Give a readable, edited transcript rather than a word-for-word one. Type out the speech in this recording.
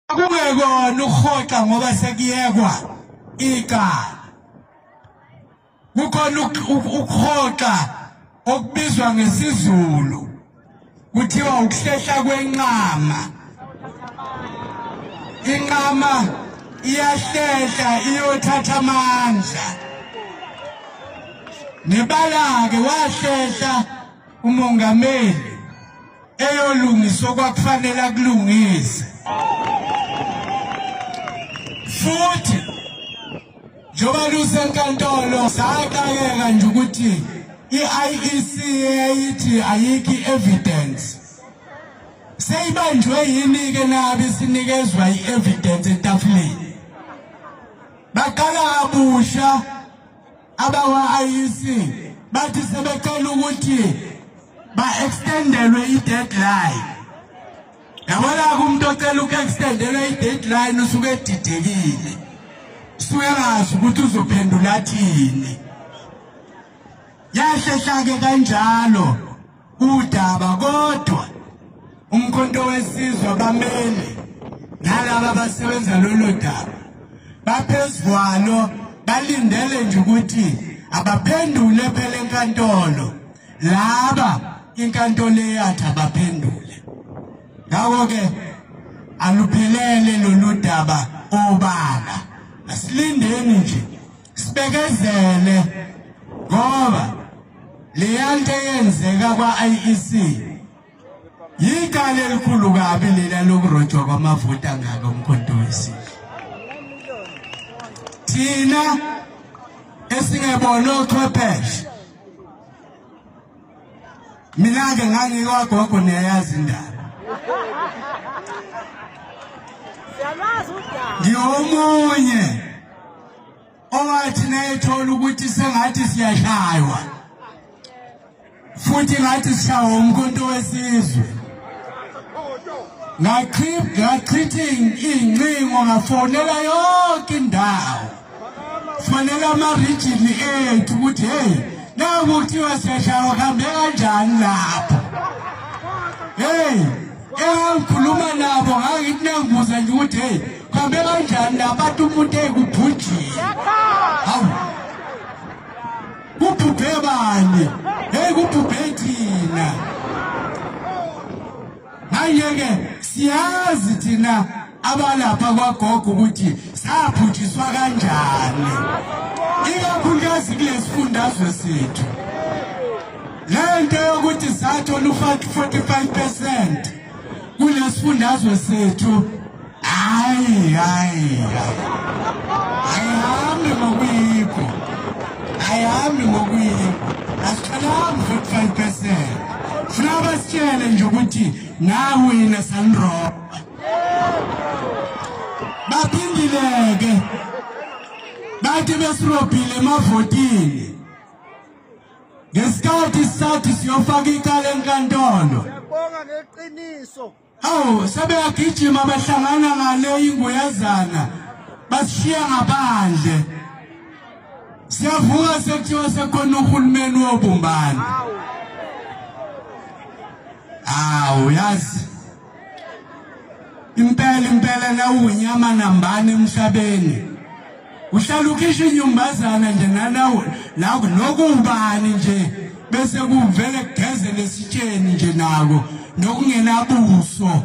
Kungekona ukuhoxa ngoba sekuyekwa icala. Kukhona ukuhoxa okubizwa ngesiZulu kuthiwa ukuhlehla kwenqama. Inqama iyahlehla iyothatha amandla. Nebala-ke wahlehla umongameli eyolungisa okwakufanele akulungise futhi njengoba lusenkantolo saxakeka nje ukuthi i-IEC eyayithi ayikho i-evidence seyibanjwe yini-ke nabi sinikezwa i-evidence etafuleni baqala kabusha Abakwa-IEC bathi sebecela ukuthi ba-extendelwe i-deadline. Yabona-ke umuntu ocela uku-extendelwa i-deadline usuke edidekile, usuke engazi ukuthi uzophendula athini. Yahlehla-ke kanjalo udaba kodwa umkhonto wesizwe abameli nalaba abasebenza lolu daba baphezu kwalo balindele nje ukuthi abaphendule phela enkantolo laba inkantolo eyathi abaphendule ngakho-ke aluphelele lolu daba obala asilindeni nje sibekezele ngoba leya nto eyenzeka kwa-IEC yicala elikhulu kabi lela lokurojwa kwamavoti angaka umkhonto wesizwe thina esingebona ochwepheshe mina-ke ngangikwagogo niyayazi indaba ngiwomunye owathi nayethola ukuthi sengathi siyashaywa futhi ngathi sishawa umkhonto wesizwe ngachitha iy'ncingo ngafonela yonke indawo fonela amarijini ethu ukuthi heyi naku kuthiwa siyashawa kuhambe kanjani lapho heyi engangikhuluma nabo ngangithi nangibuza nje ukuthi heyi kuhambe kanjani labantu umuntu ekubhujile hawu kubhubhe bani heyi kubhubhe thina manje-ke siyazi thina abalapha kwagogo ukuthi saphuthiswa kanjani ikakhulukazi kulesifundazwe sethu le nto yokuthi sathola u-45% kulesifundazwe sethu hayi hayi ayihambi ngokuyikho ayihambi ngokuyikho asitholanga 45% funa basitshele nje ukuthi nawina sanroba baphindileke bathi besirobhile emavotini ngesikhathi sathi siyofaka icala enkantolo Siyabonga ngeqiniso. Awu sebeyagijima bahlangana ngale inguyazana basishiya ngaphandle. Siyavuka sekuthiwa sekhona uhulumeni wobumbano. Awu yazi impela impela nawunyama nambane emhlabeni uhlala ukhisha inyumbazana nje nanawo nokubani nje bese kuvele kugeze lesitsheni nje nako nokungenabuso.